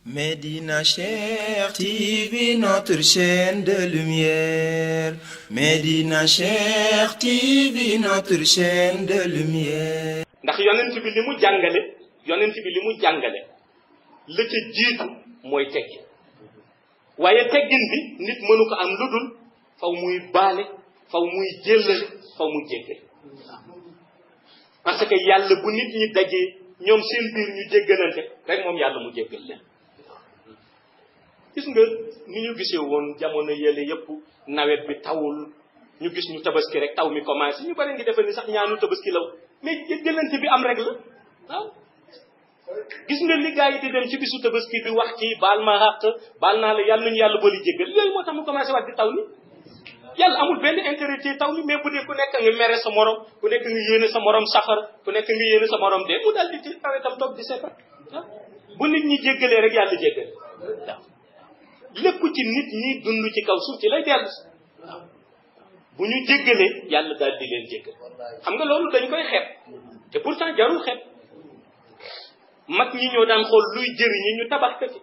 Médina Cheikh TV, notre chaîne de lumière. Médina Cheikh TV, notre chaîne de lumière. ndax yonent bi li mu jàngale la ca jiitu mooy teggin waaye teggin bi nit mënu ko am lu dul faw muy baale faw muy jéllale faw muy jéggal parce que yàlla bu nit ñi dajee ñoom seen biir ñu jéggalante rek moom yàlla mu jéggal leen gis nga ni ñu gisee woon jamono yële yëpp nawet bi tawul ñu gis ñu tabaski rek taw mi commencé ñu bari ngi defe ni sax ñaanu tabaski law mais jéggalante bi am rek la waaw gis nga li gaa yi di dem ci bisu tabaski bi wax ci baal ma xàq baal naa la yàlla nañu yàlla booli jéggal yooyu moo tax mu commencé waat di taw ni yàlla amul benn intérêt ci taw ni mais bu dee ku nekk nga mere sa morom ku nekk nga yéene sa morom safar ku nekk nga yéene sa morom dee mu daal di ci tawetam toog di seetal bu nit ñi jéggalee rek yàlla jéggal waaw lépp ci nit ñi dund ci kaw suuf ci lay dellu waaw bu ñu jéggalee yàlla daal di leen jéggal xam nga loolu dañ koy xeeb te pourtant jarul xeeb mag ñi ñoo daan xool luy jëriñi ñu tabax ko ci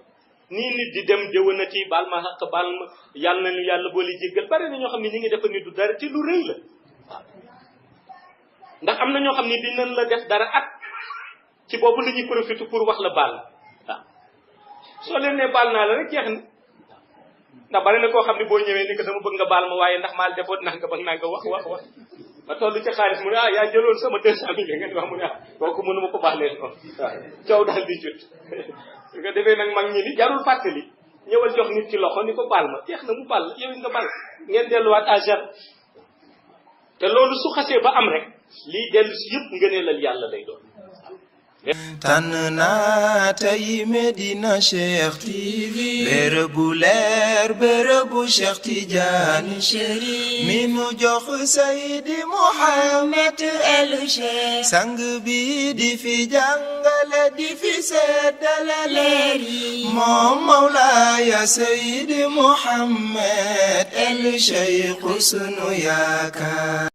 nii nit di dem déwénati baal ma xaq baal ma yàlla nañu yàlla boole jéggal bari na ñoo xam ne ñi ngi defa ni du dara te lu rëy la waaw ndax am na ñoo xam ne dinañ la def dara at ci boobu la ñuy profité pour wax la baal waaw soo leen ne baal naa la rek jeex na ndax bari na koo xam ne boo ñëwee ni ko dama bëgg nga baal ma waaye ndax maal defoon naa nga bëgg naa nga wax ma toll ci xaalis mu ne yaa jëloon sama 200 millions nga di wax mu ne kooku mënuma ko baax leen noonu waaw coow daal di jot su ko defee nag mag ñi ni jarul fàttali ñëwal jox nit ci loxo ni ko baal ma jeex na mu baal yow nga baal ngeen delluwaat à zéro te loolu su xasee ba am rek lii dellu si yëpp ngëneelal yàlla lay doon tànn naa tey Médina Cheikh TV, bërëbu leer bërëbu Cheikh Tidiane Chérif mi nu jox Seydi Mouhamed El Cheikh sang bi di fi jàngale di fi seddale leer yi moom Mawlaaya Seydi Mouhamed El Cheikh sunu yaakaar